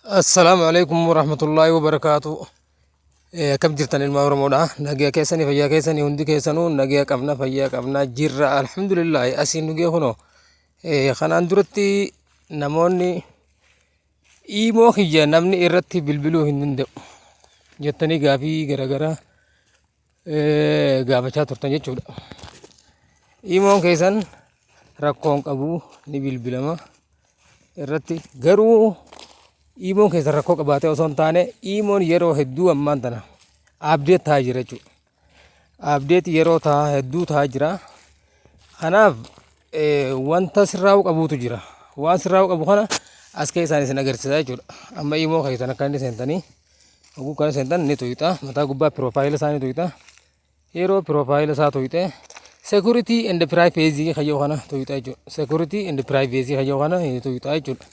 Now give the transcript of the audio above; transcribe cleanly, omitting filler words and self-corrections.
Assalaamu alaikum warahmatullaahi wabarakaatu. Akkam jirtan ilmaa Oromoodha? Nagaa keessanii, fayyaa keessanii? Hundi keessanuu nagaa qabna, fayyaa qabna jirra, alhamdulillaahi. Asiin nugee kunoo kanaan duratti namoonni iimoo kiyya namni irratti bilbiluu hin danda'u jettanii gaafii garaagaraa gaafachaa turtan jechuudha. Iimoon keessan rakkoon qabu, ni bilbilama irratti. Garuu iimoon keessan rakkoo qabaatee osoo hin taane, iimoon yeroo hedduu ammaan tana update ta'aa jira jechuudha. Update yeroo ta'aa hedduu ta'aa jira. Kanaaf wanta sirraa'uu qabuutu jira. Waan sirraa'uu qabu kana as keessaan isin agarsiisa jechuudha. Amma iimoo keessan akka inni seentanii, oguu kana seentan ni tuqxa. Mataa gubbaa profile isaa ni tuqxa. Yeroo profile isaa tuqxe, security and privacy kayyoo kana tuqxa jechuudha. Security and privacy kayyoo kana ni tuqxa jechuudha.